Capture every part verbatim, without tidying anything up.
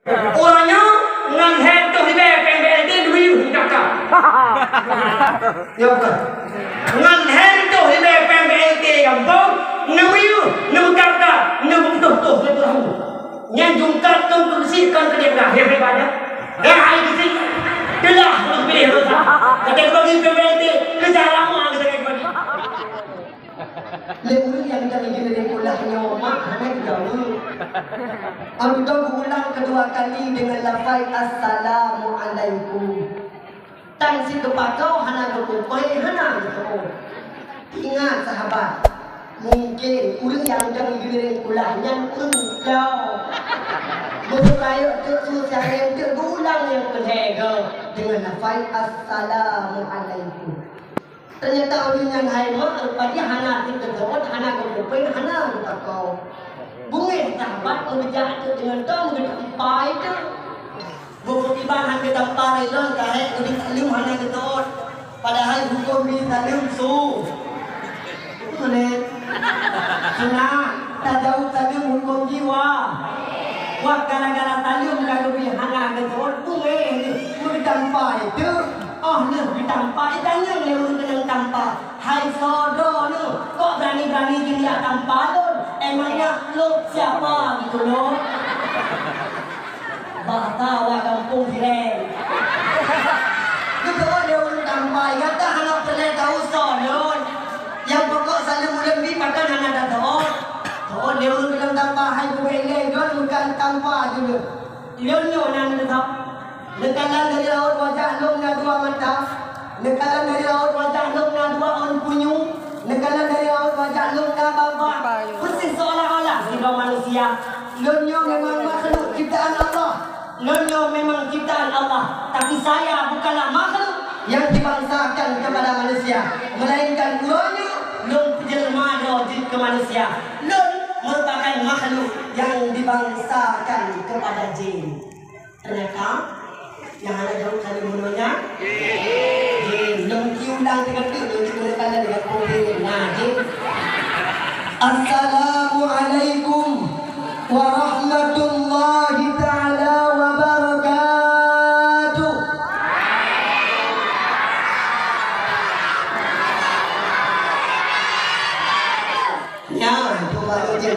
Uroe nyoe ngon lhèe reutôh ribèe péng B L T neumiyueb Jakarta. Ya bukan? Ngon lhèe reutôh ribèe péng B L T gampông neumiyueb, neumeukat-kat, neumeututoh-tutoh silaturahmi. Nyan jungkat keu keusikan keu dia dah, ya, ya, ya. Ya, hai keusi. Teulah, teulah pilih tu. Kata bagi P B L T, keu cara mah kata bagi. Lé ureueng nyang ka lagèe lé ulah nyoe mak hana jijaweub. Amdong ulang keudua kali deungon lafai, "Assalamualaikum." Tan si teupakoe hana geupeuphon, hana geuteuôt. Ingat, sahabat, mungken ureueng nyang dang giring ulah nyan ureueng muda. Meusurayeuk teuk, su siangén teuk, geuulang nyang keulhèe goe deungon lafai, "Assalamualaikum." Teunyata ureueng nyan hai mak, rupajih hana geuteuôt, hana geupeuphon, hana geupakoe. Beungéh sahabat meujak teuk deungon tom geutampa teuk. Bukon iban han geutampa lé lôn, ka hék geubri saleuem hana geuteuôt. Padahai hukôm bri saleuem su. Beutôi lé. Sunat, tajaweueb saleuem hukôm jih wa-, wajéb. Gara-gara saleuem ka geubri hana geuteuôt, beungéh lé. Meutampa teuk, óh lheueh geutampa, itanyong lé ureueng keunong tampa. Hai soe droeneuh, kok berani-berani jih jak tampa lôn? Emangnya lôn siapa gitu lôn? Bahasa awak gampông Sirén. Geuteuôt lé ureueng tampa, nyata hana peureulèe tau soe lôn. Nyang pokok saleuem ulôn bi pakon hana tateuôt. Teuôt lé ureueng keunong tampa, hai bubé ilèe, lôn bukan tampa jih lôn. Lôn nyoe nan lôn. Neukalon dari raut wajah lôn na dua mata. Neukalon dari raut wajah lôn na dua ôn punyueng. Neukalon dari raut wajah lôn na babah. Persis seolah-olah sidroe manusia. Lôn nyoe memang makhluk ciptaan Allah. Lôn nyoe memang ciptaan Allah. Tapi saya bukanlah makhluk yang dibangsakan kepada manusia. Melainkan uroe nyoe lôn peujelma droe jeuet keu manusia. Lôn merupakan makhluk yang dibangsakan kepada jin. Ternyata, nyang hana jaweueb kali bunoe nyan? Jin. Lôn kiulang teukeudeuh lôn cit meuneukan lagèe gampông jin. Nah, jin. Assalamualaikum warahmatullahi taala wabarakatuh. Nyan, tu baru je.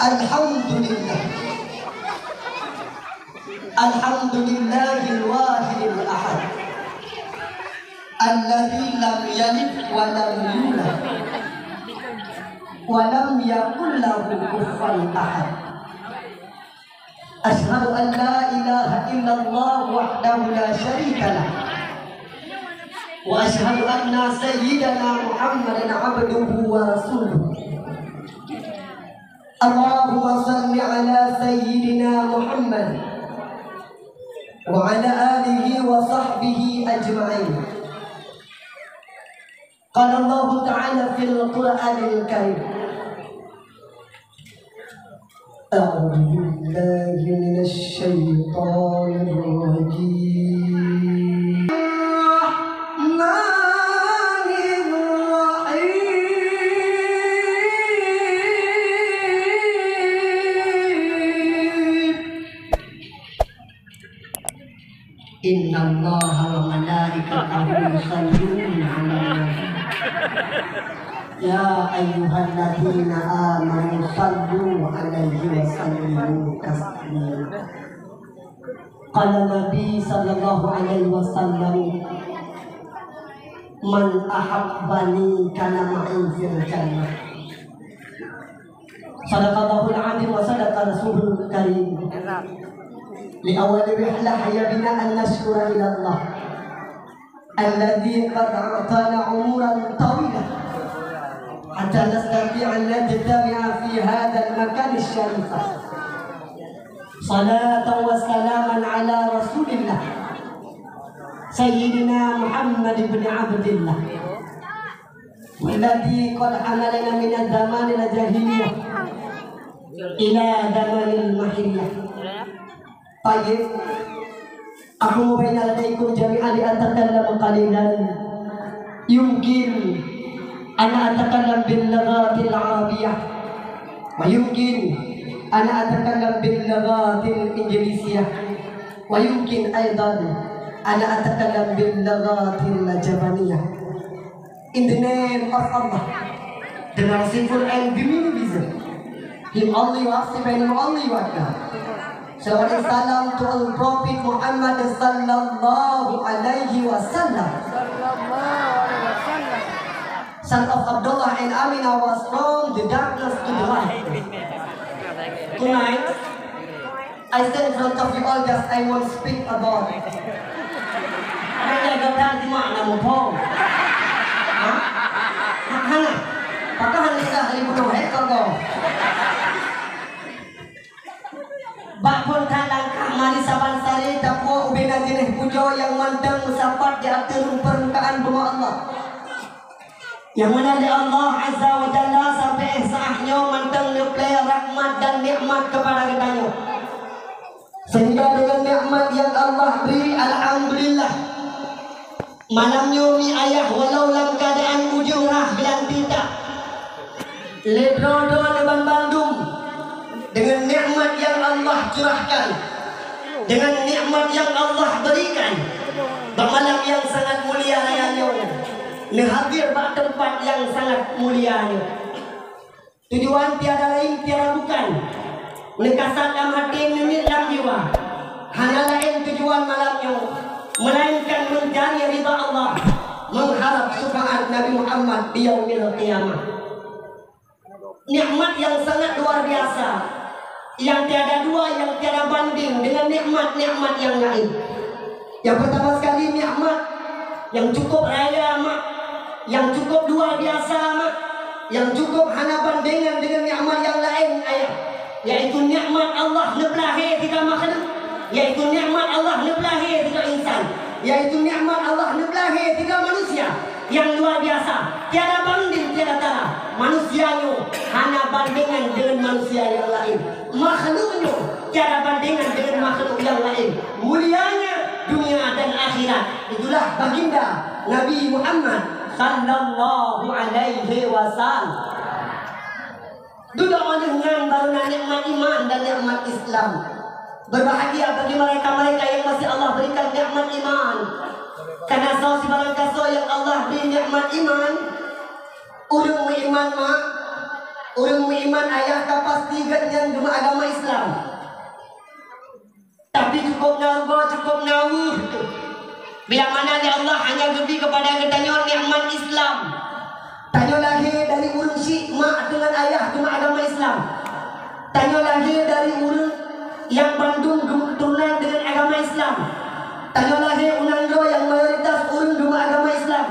Alhamdulillah. Alhamdulillahil wahidil ahad. Alladzi lam yalid wa lam yulad. Wa lam yakul lahu kufuwan ahad. Asyhadu an la ilaha illallah wahdahu la syarika lah. Wa asyhadu anna sayyidana Muhammadan abduhu wa rasuluh. Allahumma salli ala sayyidina Muhammad wa ala alihi wa sahbihi ajma'in. Qala Allahu ta'ala fil Qur'anil Karim. A'udzu billahi minasy syaithanir rajim. Rahmanir Rahim. Innallaha wa malaikatahu yusalluna 'alan nabi. Ya ayyuhalladzina amanu sallu 'alaihi wa sallimu taslima. Qala Nabi sallallahu alaihi wasallam, "Man ahabbani kana ma'i fil jannah." Sadaqallahul azim wa sadaqa rasulul karim. Li awwali rihlati hayya bina an nasyukura ila Allah alladzi qad a'tana umuran tawilah hatta nastati'a an najtami'a fi hadzal makani syarif. Salatan wa salaman ala Rasulillah Sayyidina Muhammad ibn Abdillah. Walladzi qad hamalana minaz zamanil jahiliyah ila zamanil mahiliyah. Tayyib. Aqulu baina yadaykum jami'an li atakallama qalilan. Yumkin أنا أتكلم باللغة العربية، ويمكن أنا أتكلم باللغة الإنجليزية، ويمكن أيضًا أنا أتكلم باللغة اليابانية. In the name of Allah, the merciful and the beneficent, Him only worship and Him only worship. Salawat and salam to all Prophet Muhammad sallallahu alaihi wasallam. Son of Abdullah and Amina was from the darkness to the light. Tonight, I stand in front of you all just I won't speak about. Ada yang gagal di mana mau pong? Hah? Hana. Pakah hana dah dari bunuh hek kau. Bak phon that langkah mari saban sari tapuwoe ubena jeuneh pujoe nyang mantong meusapat di ateueh permukaan bumoe Allah. Nyang meunan lé Allah Azza wa Jalla sampoe éh saát nyoe mantong neuplée rahmat dan nikmat keupada geutanyoe. Sehingga deungon nikmat nyang Allah bri, alhamdulillah. Malam nyoe mi ayah walau lam keuadaan ujong rhah geulanti that. Lé droe-droe neuban bandum deungon nikmat nyang Allah curahkan, deungon nikmat nyang Allah berikan. Bak malam nyang sangat mulia raya nyoe, neuhadir bak teumpat nyang sangat mulia nyoe. Tujuan tiada lain, tiada bukan. Neukasat lam até, neuniet lam jiwa. Hana laén tujuan malam nyoe, melainkan mencari ridha Allah, mengharap syafaat Nabi Muhammad di Yaumil Qiyamah. Nikmat nyang sangat luar biasa, nyang tiada dua, nyang tiada banding deungon nikmat-nikmat nyang laén. Nyang peurtama sekali nikmat nyang cukup raya, mak, nyang cukup luar biasa, mak, nyang cukup hana bandengan deungon nikmat nyang laén, ayah, yaitu nikmat Allah neupeulahé sidroe makhluk, yaitu nikmat Allah neupeulahé sidroe insan, yaitu nikmat Allah neupeulahé sidroe manusia nyang luar biasa, tiada banding, tiada tara. Manusia nyoe hana bandengan deungon manusia nyang laén. Makhluk nyoe tiada bandengan deungon makhluk nyang laén. Mulianya dunia dan akhirat. Itulah baginda Nabi Muhammad sallallahu alaihi wasallam. Dudoe ngon nyan baru na nikmat iman dan nikmat Islam. Berbahagia bagi mereka-mereka yang masih Allah berikan nikmat iman. Karena soe sibarang kasoe yang Allah beri nikmat iman, ureueng meuiman mak, ureueng meuiman ayah ka pasti geuhnyan geumeuagama Islam. Tapi cukup na rugoe, cukup na weueh. Bila mana lé Allah hanya geubri keupada geutanyoe nikmat Islam. Tanyoe lahé dari ureueng syik mak deungon ayah geumeuagama Islam. Tanyoe lahé dari ureueng nyang bandum geumeuturonan deungon agama Islam. Tanyoe lahé u nanggroe nyang mayoritas ureueng geumeuagama Islam.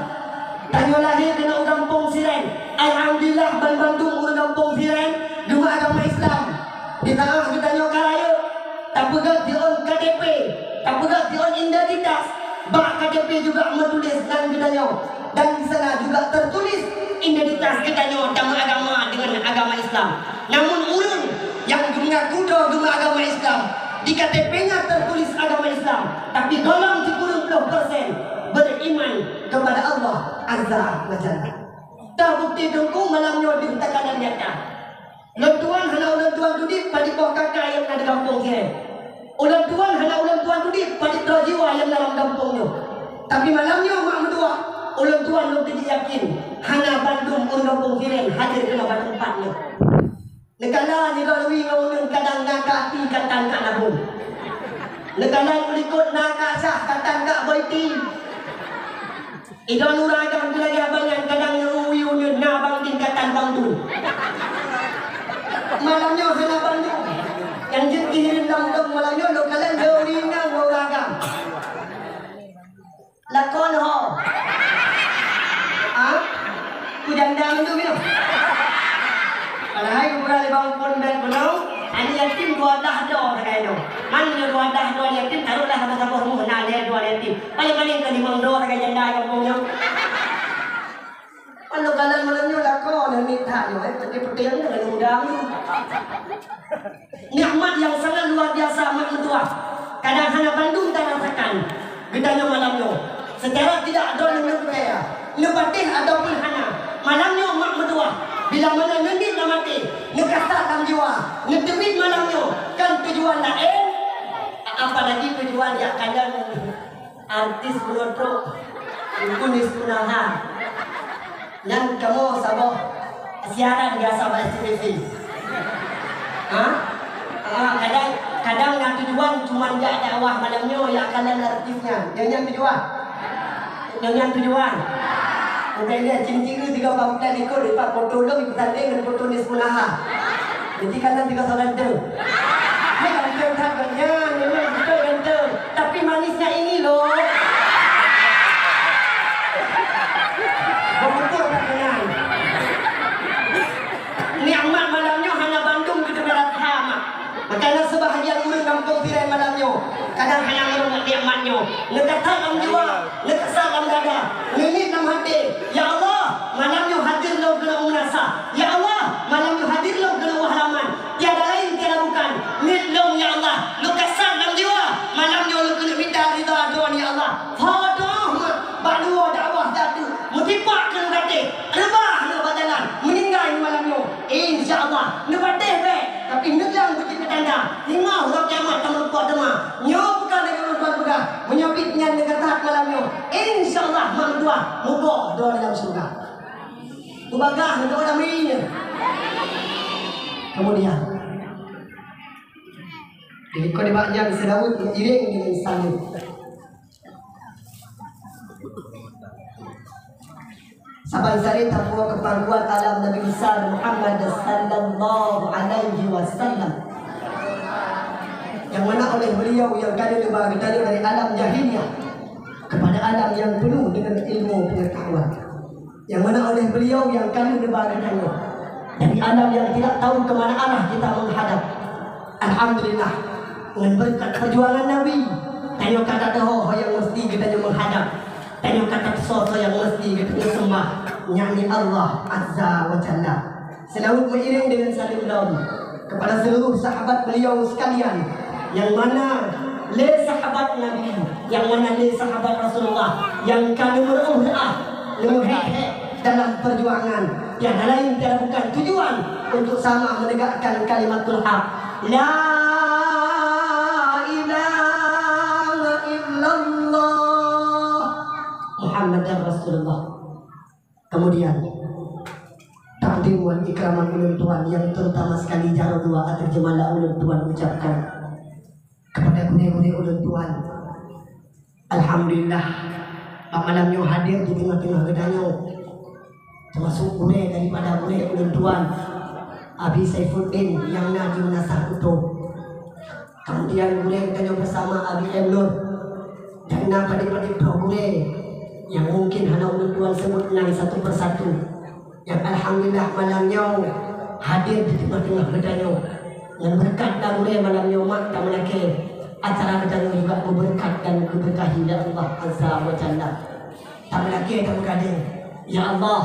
Tanyoe lahé keunoe u gampông Siren. Alhamdulillah, banmandum ureueng gampông Siren geumeuagama Islam. Di saat geutanyoe ka rayeuk, tapeugah siôn K T P, tapeugah siôn identitas. Bak K T P juga meutuléh nan geutanyoe, dan di sana juga tertulis identitas geutanyoe tameuagama deungon agama Islam. Namun ureueng nyang geumeungaku droe geumeuagama Islam, di K T P-nya tertulis agama Islam, tapi golom sikureueng ploh persen beriman kepada Allah Azza wa Jalla. Terbukti teungku malam nyoe di takalan nyata. Ulôn tuan hana ulôn tuan tudip padit boh kaka nyang na di gampông Siren. Ulôn tuan hana ulôn tuan tudip padit droe jiwa nyang na lam gampông nyoe. Tapi malam nyoe mak meutuah, ulôn tuan lôn teujeuet yakin hana bandum ureueng gampông Siren hadir keunoe bak teumpat nyoe. Neukala nibak lui ngon ulôn kadang na ka até ka tan ka nabông. Neukala u likot na ka sah ka tan ka boh item. Idong ureueng agam lagèe abang nyan kadang neu-uwi uneun na bang din katan bang dun. Malam nyoe hana bang dun. Nyang jeuet keuhireuen lam dong malam nyoe lôn kalon lôn uwi nang ureueng agam. Lakon ho. Ha? Ku janda mandum nyoe. Padahai geupeugah lé bang phon bèk bunoe, aneuk yatim dua blah droe sagai nyoe. Man nyoe dua blah droe yatim, taruhlah saboh-saboh rumoh na lhèe droe yatim. Paléng-paléng ka limong droe sagai janda gampông nyoe. Pan lôn kalon malam nyoe lakoe nyan miet that nyoe, eh, peuting-peuting nyoe ngon udang nyoe. Nikmat nyang sangat luar biasa mak meutuah. Kadang hana bandum tarasakan. Geutanyoe malam nyoe, secara tidak droe neumeung kaya, neupatéh ataupun hana, Malam nyoe mak meutuah, bila mana neuniet lam até, neukasat lam jiwa, neuteubiet malam nyoe, kan tujuan laén, apalagi tujuan jak kalon artis bunoe trok, Teungku Nispunaha. Nyan kamoe saboh siaran biasa bak S C T V. Ha? Ah, kadang, kadang na tujuan cuman jak dakwah malam nyoe, jak kalon artis nyan. Nyan, nyan tujuan. Nyan, nyan tujuan. Udah lihat ciri-ciri tiga puluh empat ikut, empat foto lom, ikut tanding dengan foto Nispunaha. Jadi kalian tiga saudara tu. Ini ganteng tak ganteng? Memang betul ganteng. Tapi manisnya ini loh. Betul tak kenal? Nikmat malam nyoe hana bandum keu teumpat that mak. Maka na seubahagian ureueng gampông Tirai malam nyoe, kadang hana meureumat nikmat nyoe. Neukasat lam jiwa, neukasat lam dada, neuniet lam até, "Ya Allah, malam nyoe hadir lôn keuneuk meunasah. Ya Allah, malam nyoe hadir lôn keuneuk wah laman. Tiada lain, tiada bukan, niet lôn, ya Allah." Neukasat lam jiwa, malam nyoe lôn keuneuk mita ridha droen, ya Allah. Fa doh mak, bak luwa dakwah that tu, meutipak keu lôn gaté, reubah lôn bak jalan, meuninggai malam nyoe. Insya Allah, neupatéh bèk, tapi neudang beucit peutanda, singoh uroe kiamat tameurumpok teuma. Nyoe bukan lagèe ureueng tuan peugah, meunyoe pih nyan neukasat malam nyoe, insya Allah mak meutuah muboh droe lam syeuruga. Mubagah untuk orang lain. Kemudian, jadi kau dibak nyan seulaweuet meuiréng dengan saleuem. Saban sabe tapuwoe keu pangkuan alam Nabi besar Muhammad sallallahu alaihi wasallam, nyang mana oleh beliau nyang ka neuba geutanyoe dari alam jahiliyah kepada alam yang penuh dengan ilmu pengetahuan. Nyang mana oleh beliau nyang ka neuba geutanyoe dari alam yang tidak tahu ke mana arah kita menghadap. Alhamdulillah, ngon beureukat peujuangan Nabi, tanyoe ka tateuho ho nyang meusti geutanyoe meuhadab, tanyoe ka tateusoe soe nyang meusti geutanyoe seumah, yakni Allah Azza wa Jalla. Seulaweuet meuiréng deungon saleuem lom kepada seluruh sahabat beliau sekalian, nyang mana lé sahabat Nabi, nyang mana lé sahabat Rasulullah, nyang ka neumeu'oh reuah, neumeuhék-hék dalam perjuangan. Tiada lain, tiada bukan tujuan untuk sama menegakkan kalimatul haq. La ilaha illallah Muhammadar Rasulullah. Kemudian, takdim wal ikraman ulôn tuan yang terutama sekali jaroe dua ateueh jeumala ulôn tuan ucapkan kepada gurée-gurée ulôn tuan. Alhamdulillah, bak malam nyoe hadir di teungoh-teungoh geutanyoe, termasuk gurée daripada gurée ulôn tuan, Abi Saifuddin nyang na di Meunasah Kuto. Kemudian gurée geutanyoe bersama Abi M Nur, dan na padub-padub droe gurée nyang mungkin hana ulôn tuan sebut nan satu persatu, nyang alhamdulillah malam nyoe hadir di teungoh-teungoh geutanyoe. Ngon beureukat dan gurée malam nyoe mak tameulakée, acara geutanyoe juga meubeureukat dan geubeurkahi lé Allah Azza wa Jalla. Tameulakée, tameugadée, "Ya Allah,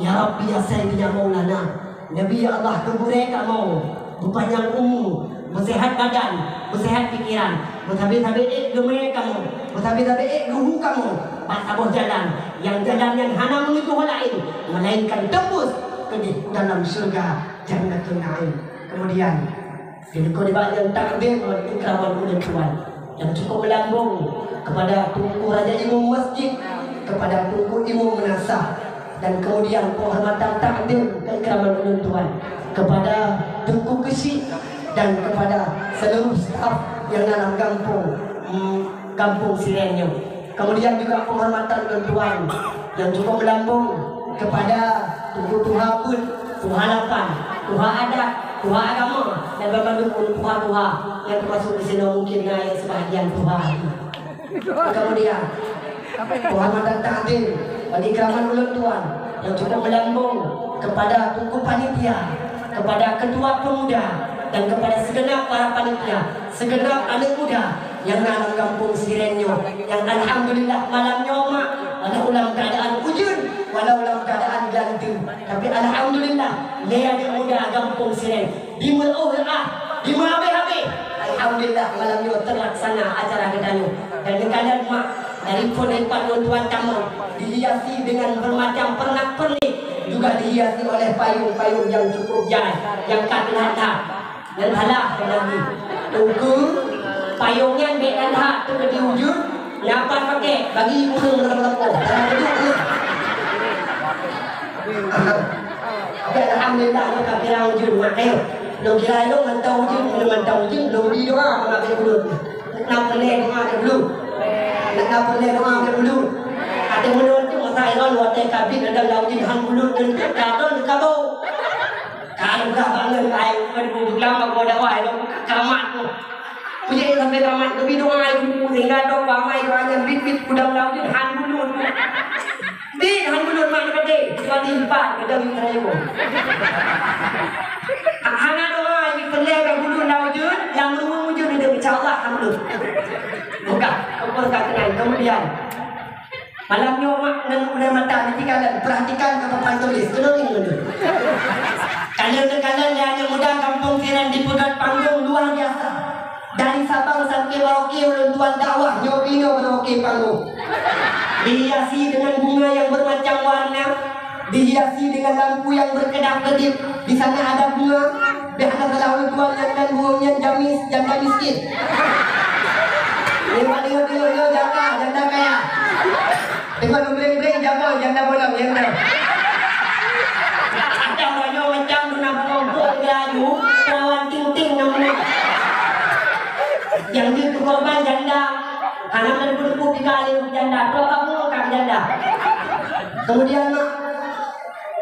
ya Rabbi, ya Sayyidi, ya Maulana, neubi ya Allah keu gurée kamoe beupanyang umu, beuseuhat badan, beuseuhat pikeran, beusabe-sabe ék geumé kamoe, beusabe-sabe ék geuhu kamoe bak saboh jalan, nyang jalan nyan hana meuneuju laén meulainkan teumbus keudeh u dalam syeuruga Jannatun Naim." Kemudian, jadi keu nibak nyang takzim ngon ikraman ulôn tuan nyang cukup meulambong kepada Teungku Raja Imum Masjid, kepada Teungku Imum Meunasah, dan kemudian penghormatan takzim keikraman ulôn tuan kepada Teungku Keuchik dan kepada seluruh staf nyang na lam gampông, hmm, gampông Siren nyoe. Kemudian juga penghormatan ulôn tuan nyang cukup meulambong kepada Teungku Tuha Peuet, Tuha Lapan, Tuha Adat, Tuha Agama, dan banmandum ureueng tuha-tuha nyang teumasuk di sinoe mungkin na nyang sebahagian tuha. Kemudian, penghormatan takzim bagi ikraman ulôn tuan nyang cukup meulambong kepada Teungku Panitia, kepada Ketua Pemuda, dan kepada segenap para panitia, segenap aneuk muda nyang na lam gampông Siren nyoe, nyang alhamdulillah malam nyoe mak, walau lam keadaan ujeuen, walau lam keadaan ganteng, tapi alhamdulillah lé aneuk muda gampông Siren dimeu'oh reuah, dimeuhabéh-habéh. Alhamdulillah malam nyoe teulaksana acara geutanyoe. Dan neukalon mak dari phon iPad ulôn tuan tamong dihiasi dengan bermacam pernak-pernik, Juga dihiasi oleh payong-payong nyang cukup jai, nyang ka teulat-lat. Nyan salah sebenarnya. Teungku, payong nyan bèk nan that, teungku di ujeuen, nyan pat pakèk, bagi ureueng lam lampôh. Dalam bentuk tu. Tapi alhamdulillah, nyoe ka kira ujeuen, mak, ayo. Lôn kira lôn mantong ujeuen, lôn mantong ujeuen, lôn bri doa, mak, bèk ulôn. Nak na peureulèe doa bèk ulôn. Nak na peureulèe doa bèk ulôn. Até meunan tu masa Iran watèe kabit ladang lam ujeuen han bulut dan ka don kabo. Ka lôn ka bangun ai, pada bubuka mak gua dakwah, ai, lôn ka kamat tu. Pujak sampai kamat, tapi doa ai, sehingga tu pamai doa nyan bit-bit kudang lam ujeuen han bulut tu. Bit han bulut mak na padé, kecuali empat, kadang lima ribu. Hana doa, ai, peureulèe ka bulut lam ujeuen, lam ruweueng ujeuen itu, insya Allah han bulut. Buka, kompor ka kenal. Kemudian, malam nyoe mak ngon ulèe mata, perhatikan, perhatikan ke papan tulis. Keunoe nyoe dulu. Kalon-kalon lé aneuk muda kampung Sinan dipeugöt panggong luar biasa. Dari Sabang sampai Merauke ulôn tuan dakwah, nyoe pih nyoe Merauke panggong. Dihiasi dengan bunga yang bermacam warna, dihiasi dengan lampu yang berkedap-kedip. Di sana ada bunga, di sana salah ulôn tuan nyang nan bunga nyan jamis, janda miskin. Nyang paling nyoe janda, janda kaya. Teuma lôn breng-breng jabol janda bolong, ya, betul. Ada banyak macam guna bungong buat laju, perawan ting-ting namanya. Yang dia tu korban janda, anak dan pun pun kita alih janda, tu apa mau kan janda. Kemudian,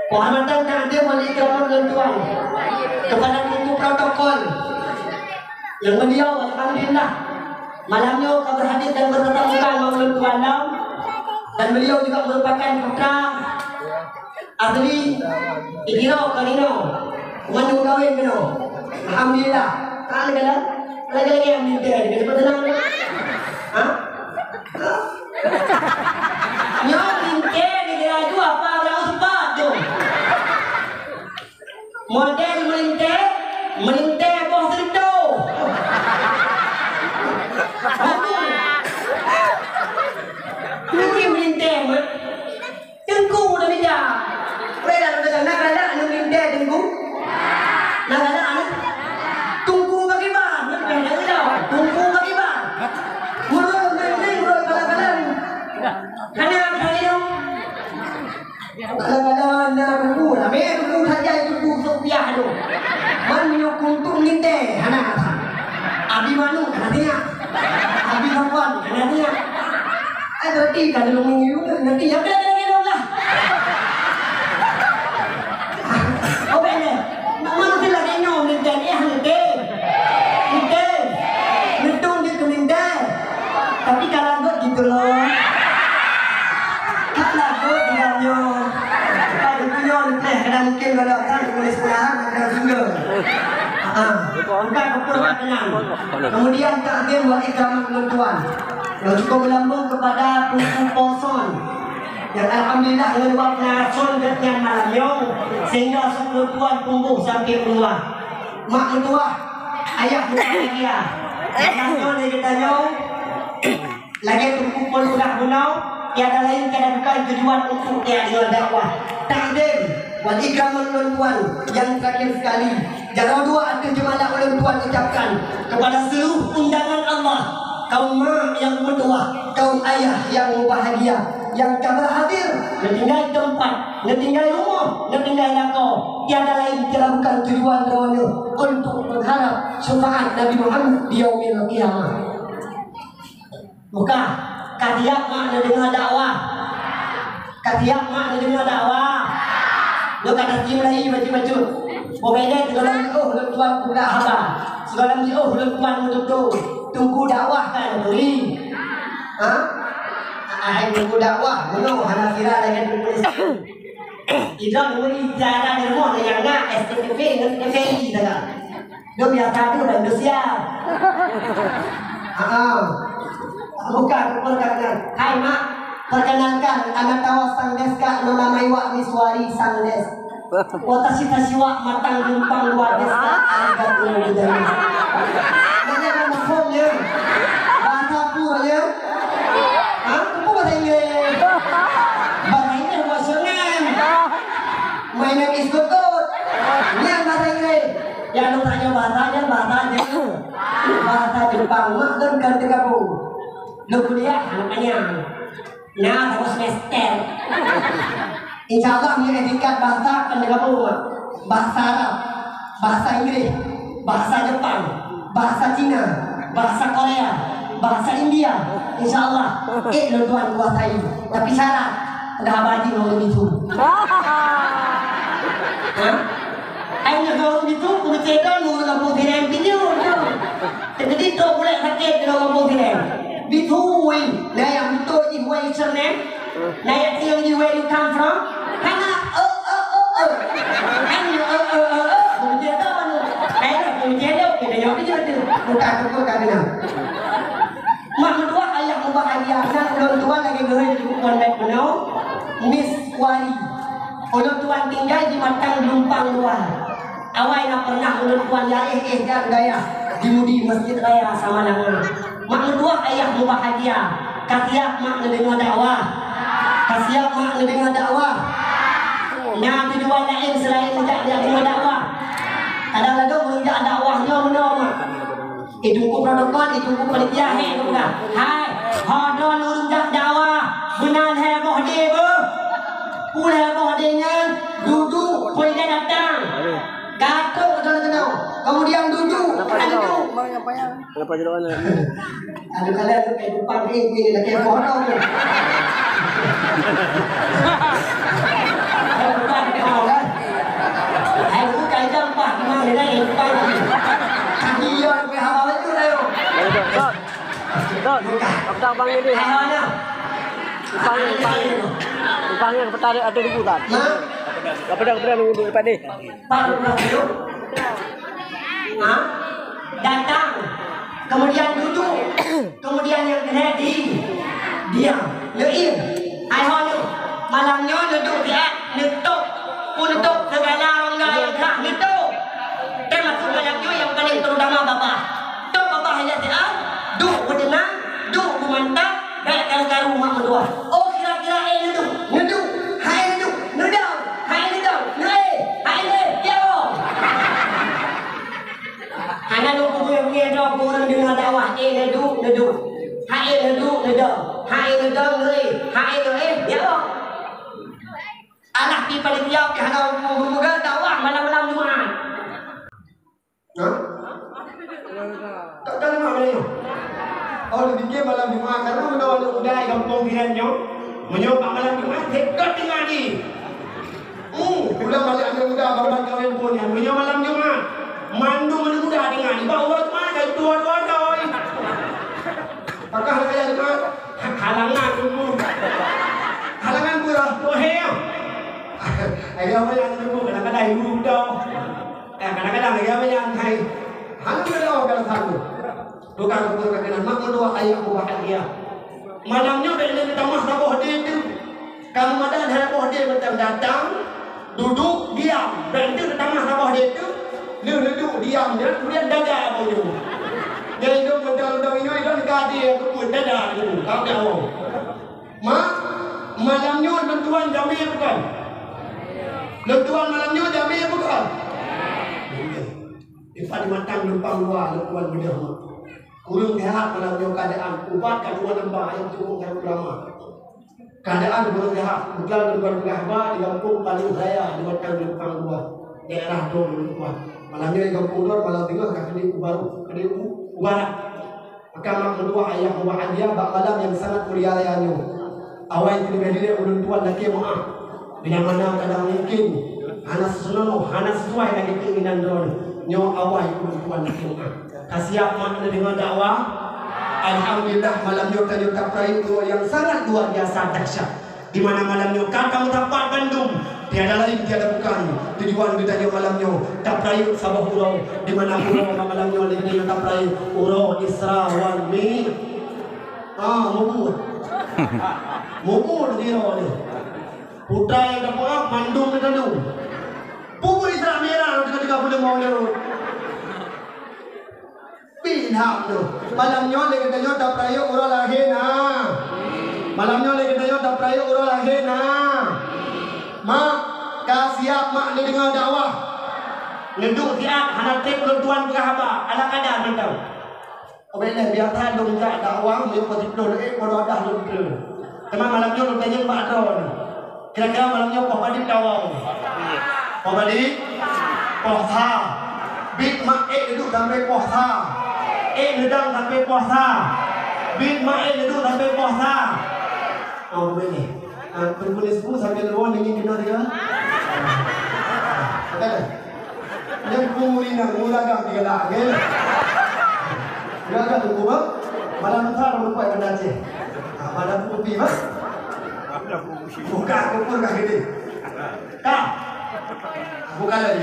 kehormatan takzim wali keramah lôn tuan kepada teungku protokol yang beliau, alhamdulillah, malam nyoe ka berhadir dan bertatap muka ngon lôn tuan lom, dan beliau juga merupakan putra ahli Igiro Kanino, mandum kawin keunoe. Alhamdulillah. Ka lagèe-lagèe, ka lagèe-lagèe yang minta, ka cepat tenang. Ha? Nyoe minta di laju apa blau sepat tu? Model meulintèe, meulintèe boh seurinto. Beutôi. Meulintèe, mak. Teungku dah beda. Beda, beda. Nak galak aneuk meulintèe teungku? Nak galak aneuk? Teungku bagi ban. Nak galak aneuk? Teungku bagi ban. Ureueng meulintèe, ureueng galak-galak. Hana apa-apa. Kadang-kadang na teungku, ramé teungku saja teungku seupiah tu. Man meunyoe kuntueng lintèe, hana. Abi manok, hana tiyak. Abi safon, hana tiyak. Ai, berarti ka lôn ngieng, nanti ya, kena, kena, kena lah. Oh, bèk lé. Mak, mak, mesti lagèe nyoe, lintèe ni, ah, lintèe. Lintèe. Lintèe. Tapi kalau gitu loh. Hana gét diganjong. Pada dunia lepas kadang mungkin kalau kan boleh sekarang ada juga. Ha. Bukan betul tak kenal. Kemudian takzim wali zaman ulôn tuan. Yang cukup melambung kepada Teungku Poson. Yang alhamdulillah ngon dua pengason gét nyan malam nyoe sehingga ulôn tuan tumbuh sampai ulôn tuan. Mak ulôn tuan, ayah ulôn bahagia. Malam nyoe lé geutanyoe Lagèe Teungku Pon peugah bunoe, tiada lain tiada bukan tujuan untuk tiada dakwah. Takzim wal ikram ulôn tuan yang terakhir sekali. Jaroe dua ateueh jeumalah ulôn tuan ucapkan kepada seluruh undangan Allah, kaum mak nyang meutuwah, kaum ayah nyang meubahagia, nyang ka berhadir, neutinggai teumpat, neutinggai rumoh, neutinggai lakoe, tiada lain tiada bukan tujuan droeneuh untuk mengharap syafaat Nabi Muhammad di yaumil qiyamah. Buka, ka siap mak neudeungoe dakwah? Ka siap mak neudeungoe dakwah? Lôn ka tasim lagi bacut-bacut. Pembedek sigohlom jiôh lôn tuan peugah haba. Sigohlom jiôh lôn tuan meututoe. Teungku dakwah kan turi? Ha? Hai teungku dakwah, bunoe hana sira lagèe teungku. Idong meuri cara di rumoh nyang na S T P P ngon F N I saja. Dok biasa tu dah Indonesia. Ah, bukan, bukan, bukan. Hai mak, perkenalkan, anak tawa sang deska, nama Maiwa Miswari sang des. Watashi tashi wa matang gumpang luar deska, arigatou gozaimasu. Mana nama phone-nya? Bahasa apa ya? Hah? Apa bahasa Inggris? Bahasa Inggris buat senang. Bang, mak lôn kan teugabung. Lôn kuliah hana panyang. Na saboh semester. Insya Allah, nyoe tingkat bahasa kan teugabung, mak. Bahasa Arab, bahasa Inggris, bahasa Jepang, bahasa Cina, bahasa Korea, bahasa India. Insya Allah, eh, lôn tuan kuasai. Tapi syarat, ada haba jih ngon ureueng bisu. Ha? Ai nyoe ureueng bisu, ureueng cedon, ureueng gampông Tireuen, pinyoe tu. Teungeudi trok bulek sakét di gampông Tireuen. Bisu, wei, na nyang beutôi jih, wei, surname. Na nyang tieng jih, where you come from. Hana, eh, eh, eh, eh. Kan nyoe, eh, eh, eh, eh, ureueng cedon. Ai nyoe ureueng cedon, kita nyoe bijak tu. Bukan tu pun kami nak. Mak meutuah, ayah mubahgia, nyan ulôn tuan lagèe geuhôi di buku kontak meunoe, Miss Wari. Ulôn tuan tinggai di Matang Lumpang Dua. Awai na pernah ulôn tuan ya eh eh jak gaya di Mudi Masjid Raya Samalanga. Mak meutuah, ayah mubahgia. Ka siap mak neudeungoe dakwah? Ka siap mak neudeungoe dakwah? Na tujuan laén seulaén jak, jak deungoe dakwah? Kadang ladôm ureueng jak dakwah nyoe meunoe mak. Itungku protokol, itungku panitia, hei, tunggu dah. Hai, ho droeneuh ureueng jak dakwah, beuna lhèe boh dé beuh. Peue lhèe boh dé nyan, dudu, peue ilèe datang. Gatok droeneuh keunoe. Kemudian dudu, bukan dudu. Kenapa jalan ni? Aduh, kalian tu kayak kupang, eh, ni lagi bodoh tu. Kayak kupang, eh, oh, kan? Hai, bukan jam empat, memang dia dah lupa lagi. Kaki dia sampai hawa itu dah, yo. Dot, dot. Dot, aku tak bang ini. Hai, mana? Upang, upang. Upang yang petara ada di hutan. Ha? Apa dah, apa dah nunggu depan ni? Empat belas minit. Ha? Datang. Kemudian duduk. Kemudian nyang keuneuk di, diam. Neuiem. Hai ho nyoe. Malam nyoe neuduek siat, neutôp. Peunutôp segala rongga nyang ka neutôp. Teumasuk malam nyoe nyang paleng terutama babah. Tôp babah ilèe siat, duek beuteunang, duek beumantap, bèk karu-karu mak meutuah. Oh, kira-kira, eh, neuduek, neuduek, hai neuduek, neudong, hai neudong, neuéh, hai neuéh, ya Allah. Hana lôn peugah-peugah droe keu ureueng deungoe dakwah, eh, neuduek, neuduek. Hai neuduek, neudong. Hai neudong, neuéh. Hai neuéh, ya Allah. Alah pih panitia pih hana peugah dakwah malam-malam Jumat. Hah? Tak ada nama dia. Oh, dipikir malam Jumat karena udah ada udai gampông jiran nyoe. Meunyoe bak malam Jumat, hekot tinggal di. Hmm, ulang balik aneuk muda baru kawin pun nyan. Meunyoe malam Jumat, mandum aneuk muda tinggal di. Bak uroe Jumat, dah dua-dua doi. Pakah nak kaya Jumat, halangan tunggu. Halangan pura, tuhe. Ayo, apa yang tunggu? Kadang-kadang ibu dah. Eh, kadang-kadang lagi apa yang hai? Hana ada orang kalau satu. Tukang kubur kaki nan mak meutuah ayah mubahgia. Malam nyoe bèk lé neutamah saboh dé teuh. Ka meumadan hai boh dé mantong datang, duduk, diam. Bèk lé neutamah saboh dé teuh. Lheuh neuduek diam nyan, kemudian daga boh nyoe. Nyan idong mantong idong nyoe idong ka dé keupeue dada nyoe. Ka dawong. Mak, malam nyoe lôn tuan jamé bukan? Lôn tuan malam nyoe jamé bukan? Dipat di Matang Lumpang Dua lôn tuan beudôh mak. Kureueng seuhat malam nyoe keuadaan, ubat ka dua namba nyang tueng keu ulama. Keuadaan kureueng seuhat, bukan lôn tuan peugah haba di gampông Paléng Raya di Matang Lumpang Dua, daerah Dom lôn tuan. Malam nyoe di gampông Dom, malam teungoh ka keuneuk u baru, keuneuk u, u barat. Maka mak meutuah ayah mubahgia bak malam nyang sangat mulia raya nyoe. Awai keuneuk hadir ulôn tuan lakèe meu'ah. Bila mana kadang mungkin hana seunoe, hana sesuai lagèe keinginan droeneuh. Nyoe awai ulôn tuan lakèe meu'ah. Ka siap mak neudeungoe dakwah? Alhamdulillah, malam nyoe tanyoe tapeurayeuk uroe nyang sangat luar biasa dahsyat. Di mana malam nyoe ka tameusapat bandum, tiada lain tiada bukan tujuan geutanyoe malam nyoe tapeurayeuk saboh uroe, di mana uroe malam nyoe lé geutanyoe tapeurayeuk uroe Isra wal Mi-, ah, mubuet. Mubuet uroe nyoe. Putra nyang tapeuab mandum geutanyoe. Peue Isra Mi'raj tiga-tiga puluh lima uroe. Pih ilham tu. Malam nyoe lé geutanyoe tapeurayeuk uroe lahé na. Malam nyoe lé geutanyoe tapeurayeuk uroe lahé na. Mak, ka siap mak neudeungoe dakwah? Neuduek siat hana trép ulôn tuan peugah haba, ala kada mantong. Uleh biasa lôn jak dakwah, meunyoe pukul siplôh leueh, pukul dua belas lôn treun. Teuma malam nyoe lôn tanyong bak droeneuh. Kira-kira malam nyoe poh padum dakwah? Poh padum? Poh sa. Bit mak ék neuduek sampai poh sa. Ék neudang sampai poh sa. Bit mak ék neuduek sampai poh sa. Oh, boleh. Ah, peue-peue lé su sambil lôn ngieng keunoe dia. Oke. Nyan peue murit nyang mula gam digalak, oke? Gagah tu, bah. Malam besar merupakan benda Aceh. Ah, malam kopi, bah. Buka kupur ka gede. Ka. Bukan lagi.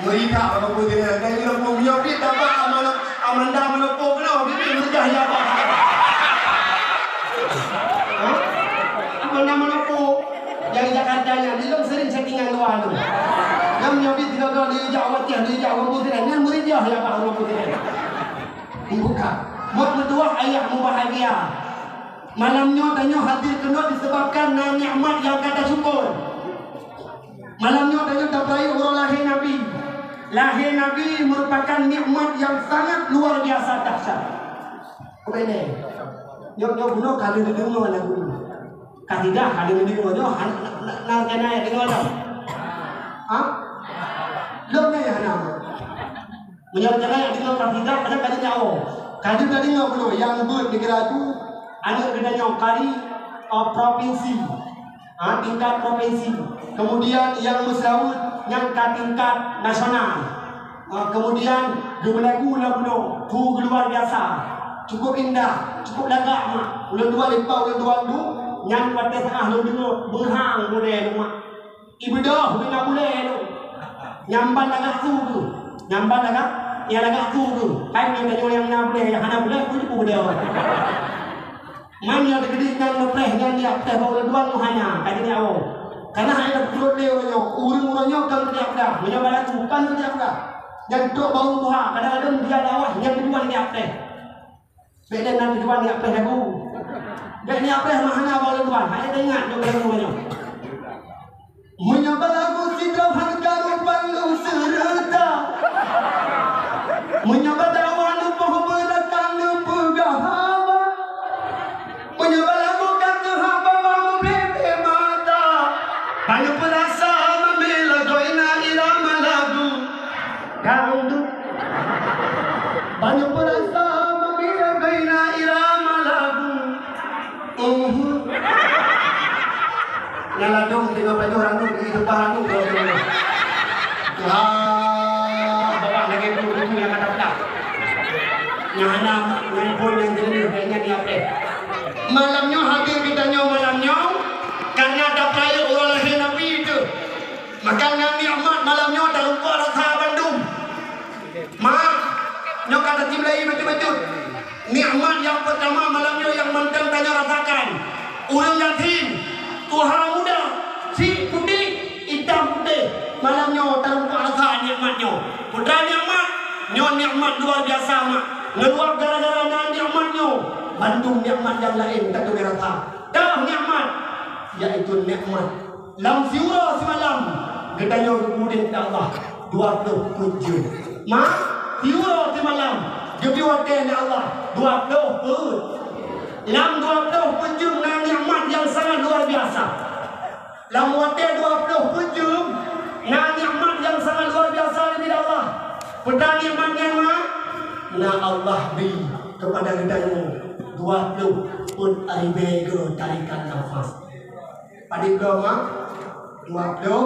Meurita apa pun dia. Dan dia pun dia pun tambah amanah, Amanda menepuh kena, dia pun meureudah ya apa. Ha? Amanda menepuh. Dari Jakarta nyan, di lôn sering chattingan luwa tu. Nyang nyoe pih tiga kali dijak watèe, dijak ureueng putih nyan, nyan murid dia ya Pak ureueng putih nyan. Buka. Buat meutuah ayah mubahagia. Malam nyoe tanyoe hadir keunoe disebabkan na nikmat nyang ka tasyukur. Malam nyoe tanyoe tapeurayeuk uroe lahé Nabi. Lahé Nabi merupakan nikmat nyang sangat luar biasa dahsyat. Keubeunang. Nyoe, nyoe bunoe ka lheueh neudeungoe lagu nyoe. Ka tidak ka lheueh neudeungoe nyoe, hana, na, na, na, na, na deungoe dah. Ha? Lom nyoe hana. Meunyoe rencana nyang deungoe ka tidak, kadang ka deungoe. Ka deungoe bunoe nyang beuet di Geuraju, aneuk geutanyoe kari, eh, provinsi. Ha, tingkat provinsi. Kemudian nyang meuseulaweuet nyan ka tingkat nasional. Ah, kemudian geumeulagu lagu nyoe, tu luar biasa. Cukup indah, cukup lagak mak. Ulôn dua lipa, ulôn dua lu, nyan watèe saah lôn deungoe, beurhang model mak. Ibeudôh bina bulèe lôn. Nyang ban lagak su geuh. Nyang ban lagak, ya lagak su geuh. Kan nyang tanyoe nyang na bulèe, nyang hana bulèe, peue jipeugah. Man nyang teukeudi nyan neupreh nyan jak preh bak ulôn dua nyoe hana, ka jeuet nyoe. Karena hana teupeurot lé uroe nyoe, ureueng uroe nyoe kon teudiak peugah, meunyoe bak lagu kon teudiak peugah. Nyan trok bak ureueng tuha, kadang-kadang dia dakwah nyan tujuan jak preh. Bèk lé na tujuan jak preh lagu. Bèk jak preh mah hana bak ulôn dua, hana teuingat lôn lagu nyoe. Meunyoe bak lagu sidroe han karu ban lôn seureuta. Meunyoe bak dakwah neupoh beureukat neupeugah haba. Meunyoe bak lagu ka teuhaba ban meublèh-blèh mata. Ban neupeurasa meumila goina irama lagu dangdut. Ban neupeurasa meumila goina irama lagu Uhum. Nyang ladôm teungoh pajoh ranub, di depan ranub, kalau tengok. Wah, bawah lagèe tu, tu nyang ada pedak. Nyang hana, nyang pun, nyang jeuleuh, nyang nyan, nyang preh. Malam nyoe hadir geutanyoe malam nyoe, karena tapeurayeuk uroe lahé Nabi teuh. Maka ngon nikmat malam nyoe tarumpok rasa bandum. Mak, nyoe ka tatimlai bacut-bacut. Nikmat nyang peurtama malam nyoe nyang mantong tanyoe rasakan. Ureueng yatim, tuha muda, chik putéh, itam putéh. Malam nyoe tarumpok rasa nikmat nyoe. Peue treuk nikmat, nyoe nikmat luar biasa, mak. Ngon luwah gara-gara na nikmat nyoe, bandum nikmat nyang laén ka teumé rasa. Toh nikmat, yaitu nikmat Lam siuroe simalam geutanyoe geubri lé Allah dua ploh peuet jeuem. Mak, siuroe simalam geubri watèe lé Allah dua ploh peuet. Lam dua ploh peuet jeuem na nikmat nyang sangat luar biasa. Lam watèe dua ploh peuet jeuem na nikmat nyang sangat luar biasa geubri lé Allah. Peue treuk nikmat nyan, Mak? Na Allah bri keupada geutanyoe dua ploh peuet ribèe goe tarikan nafas. Padum goe, Mak? Dua ploh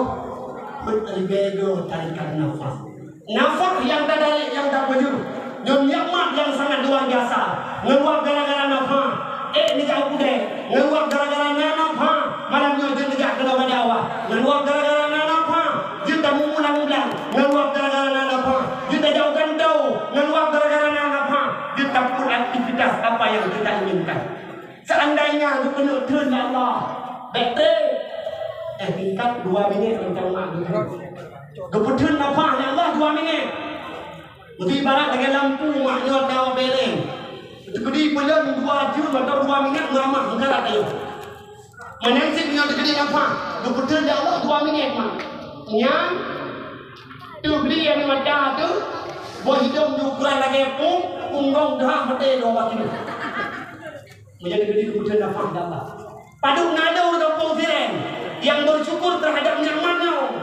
peuet ribèe goe tarikan nafas. Nafas nyang tatarék nyang tapeujeuet, nyoe nikmat nyang sangat luar biasa. Ngon luwah gara-gara nafas, ék neujak u keudè. Ngon luwah gara-gara na nafas, malam nyoe jeuet neujak keunoe bak dakwah. Ngon luwah gara-gara na nafas, jeuet tamulang-mulang. Ngon luwah gara-gara na nafas, jeuet tajak u kantô. Ngon luwah gara-gara na nafas, jeuet tapeubuet aktivitas apa nyang kita inginkan. Seandainya geupeuneuk treun lé Allah, bèk trép. Eh, tingkat dua minit teuntang mak geutreun. Geupeutreun nafas lé Allah dua minit. Untuk ibarat lagèe lampu mak nyoe tawa beleng. Teukeudi peuleueng dua jeuem atau dua minit meuramah meukarat ayo. Meunan cit nyoe teukeudi nafas, geupeutreun lé Allah dua minit mak. Nyan teubri nyang mata tu. Boh hidông di ukuran lagèe pung, punggong deuh maté dua belas kilo. Menjadi gede kebutuhan nafas di Allah. Padub na lôn ureueng gampông Sirén nyang bersyukur terhadap nikmat nyoe.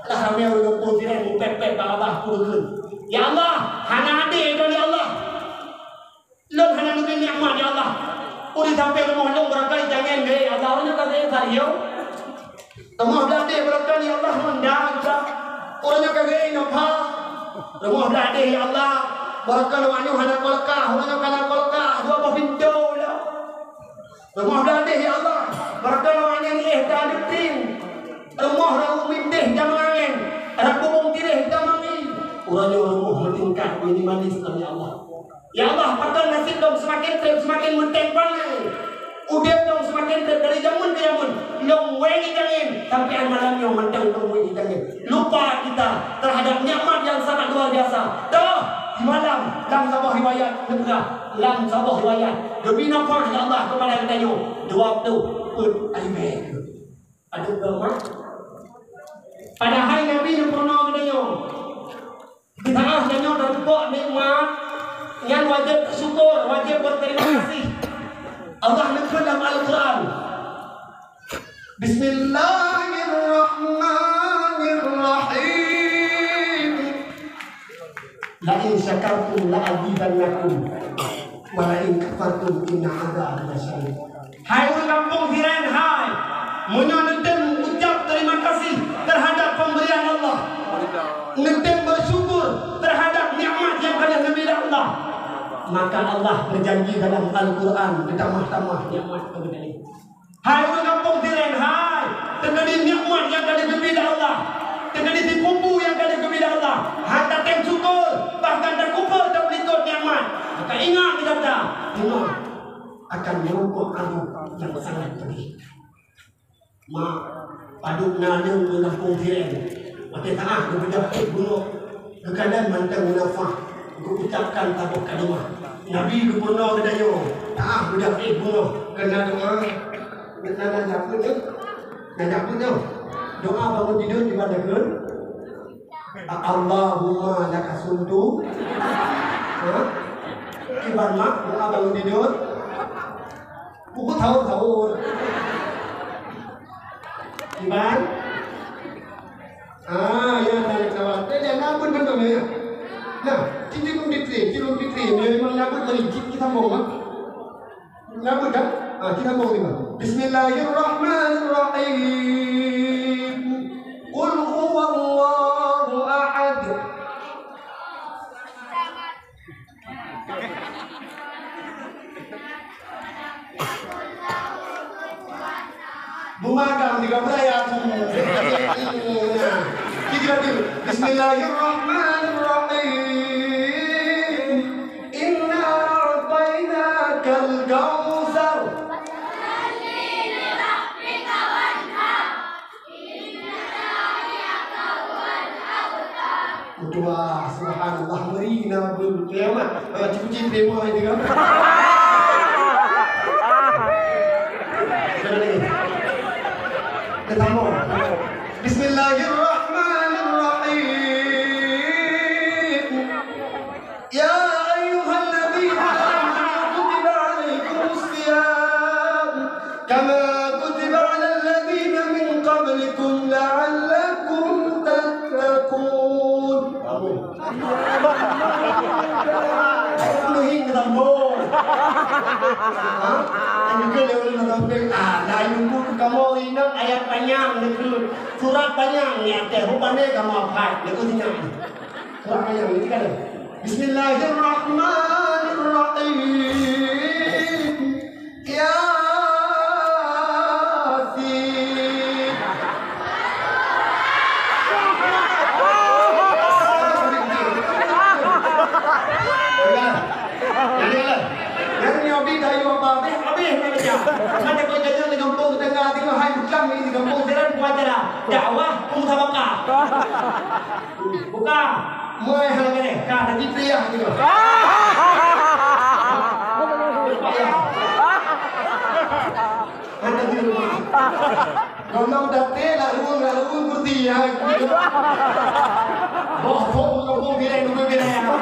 Alah, ramé ureueng gampông Sirén meupék-pék bak Allah, peue geukheun, "Ya Allah, hana adé droe, ya Allah. Lôn hana neubri nikmat, ya Allah. Ureueng sampai rumoh lôn barangkali tangen, ya Allah, ureueng ka geuék sayô. Rumoh blah adé barangkali, ya Allah, honda juga. Ureueng ka geuék Innova. Rumoh blah adé, ya Allah, barangkali awak nyoe hana kulkas, ureueng ka na kulkas, dua boh pintoe lah." Rumoh blah adé, ya Allah, barangkali awak nyan éh ka adeuting. Rumoh rot minteh ka meungangén, rot bubông tiréh ka mangi. Uroe nyoe rumoh meutingkat minimalis, ya Allah. Ya Allah, pakon nasib lôn seumaken trép seumaken meunteng pangai. Udép lôn seumaken trép dari jameun keu jameun. Lôn wéng itangen, sampoe malam nyoe mantong lôn wéng itangen. Lupa kita terhadap nikmat yang sangat luar biasa. Toh, di malam, lam saboh riwayat, lam saboh riwayat, geubri nafah, ya Allah, keupada geutanyoe dua ploh peuet ayeuem. Aduh, doa. Padahai Nabi neupeurunoe geutanyoe, di saat tanyoe tateupeue nikmat, nyan wajéb teusyukur, wajéb berterima kasih. Allah neukheun lam Al-Quran, "Bismillahirrahmanirrahim. La in syakartum la azidannakum, wa la in kafartum inna adzabi lasyadid." Hai ureueng gampông Sirén, hai! Meunyoe neutem ucap terima kasih terhadap pemberian Allah, neutem bersyukur terhadap nikmat nyang ka lheueh neubri lé Allah, maka Allah berjanji dalam Al-Quran, geutamah-tamah nikmat keu geutanyoe. Hai ureueng gampông Sirén, hai! Teukeudi nikmat nyang ka lheueh geubri lé Allah, teukeudi sipupu nyang ka lheueh geubri lé Allah, han tatem syukur, bahkan takufur, tapeulikot nikmat, maka ingat gata, Allah akan menumpuk azab nyang sangat pedih. Ma, padub na lôn ureueng gampông Sirén, watèe taáh geubeudôh éh bunoe, geukalon mantong munafah, geuucapkan saboh kalimah. Nabi geupeurunoe geutanyoe, taáh beudôh éh bunoe, keu na doa. Nyan na, na jak buet nyoe. Na jak buet nyoe. Doa bangun tidur di mana, Gun? Allahumma laka sumtu. Ha? Kiban mak, doa bangun tidur. Buku sahur-sahur. Kiban? Ah, ya, na lé kawan. Eh, ya, na buet mantong, ya. Nah, cit, cit, cit, cit, cit, cit, ya, memang na buet mari, cit, kita sambung, ha? Na buet, kan? Ah, kita sambung ni, Bang. Bismillahirrahmanirrahim. Qul huwallahu ahad. Beumagang juga beuraya aku. Nah, kita tu. Bismillahirrahmanirrahim. Inna a'tainakal kautsar. Wah, subhanallah, meri na beu kiamat. Ha, cuci terima itu kan. Kita sambung. Bismillahirrahmanirrahim. يا أيها الذين آمنوا كتب عليكم الصيام كما كتب على الذين من قبلكم لعلكم تتقون. Amin. Penuhi ke sambung. Ha? Anjukkan dia boleh nonton film. Ah, lain nunggu kamu ingat ayat panjang nunggu. Surat panjang ni, até rupanya kamu hafal. Nunggu senyap. Surat panjang ni, kan? Bismillahirrahmanirrahim. Yasin. Jadi, lah. Yang ni habis dari apa? Habis, habis, habis. Mana kau jalan di kampung tetangga, tengok hai bukan di kampung jalan buat jalan. Dakwah, musabaqah. Buka. Moi hana keuneuk. Ka, na jipriah gitu. Hana di rumah. Ngomong date lalu, lalu kursi ya. Boh, boh, boh, boh, bilang, boh, bilang.